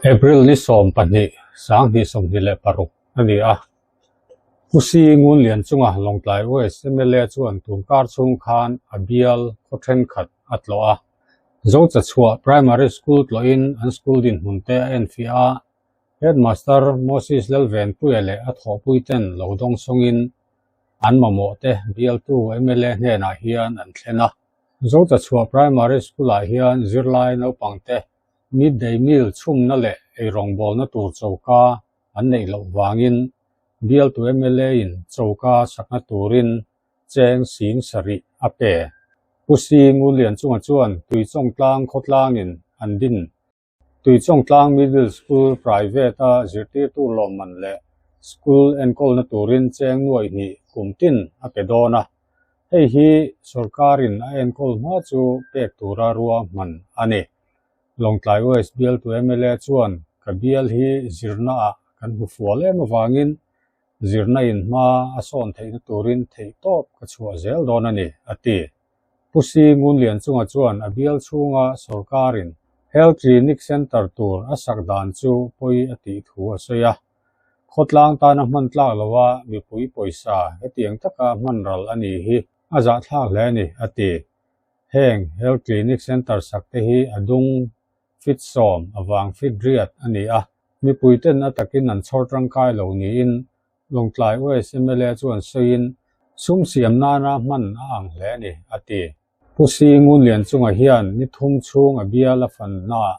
April ni 12, 2026 a ni a. Pu Si Ngunlian chunga Lawngtlai West mla chuan tunkar chhung khan a bial khaw thenkhat a tlawh a. Zochachhuah Primary School tlawhin an school dinhmun te a enfiah a. Headmaster Moses Lalvenpuia leh a thawhpuiten lo dawng sawngin an mamawh te bialtu mla hnenah hian an thlen a. Zochachhuah Primary School-ah hian zirlai naupangte Midday meal chhumna leh eirawngbawlna tur choka an neih loh vangin bialtu MLA-in choka sakna turin cheng sing sarih a pe. Pu Si Ngulianchunga chuan Tuichawngtlang khawtlangin an din Tuichawngtlang Middle School Private-a zirtirtu lawmman leh school enkawlna turin cheng nuaih hnih kum tin a pe dawn a. Hei hi sorkarin a enkawl hma chu pek tura ruahman a ni. Lawngtlai West bialtu mla chuan ka bial hi zirnaah kan hmu fual em avangin zirna in hma a sawn theihna turin theihtawp ka chhuah zel dawn a ni, a ti. Pu Si Ngunlianchunga chuan a bial chhunga sorkarin Health Clinic Centre tur a sak dan chu pawi a tih thu a sawi a. Khawtlang tana hman tlak loha mipui pawisa hetiang taka hman ral a ni hi a zahthlak hle a ni, a ti. Heng Health Clinic Centre sak te hi a dung fit 10 avang fit riat a ni a, mipui ten a takin an chhawr tangkai lo niin Lawngtlai West mla chuan sawiin sum siam nana hman a ang hle a ni, a ti. Pu Si Ngunlianchunga hian ni thum chhung a bial a fannaah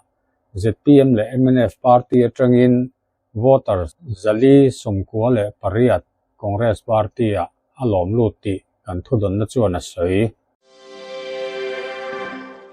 zpm leh mnf party atangin voter 498 Congress party-ah a lawm lut tih kan thudawnna chuan a sawi.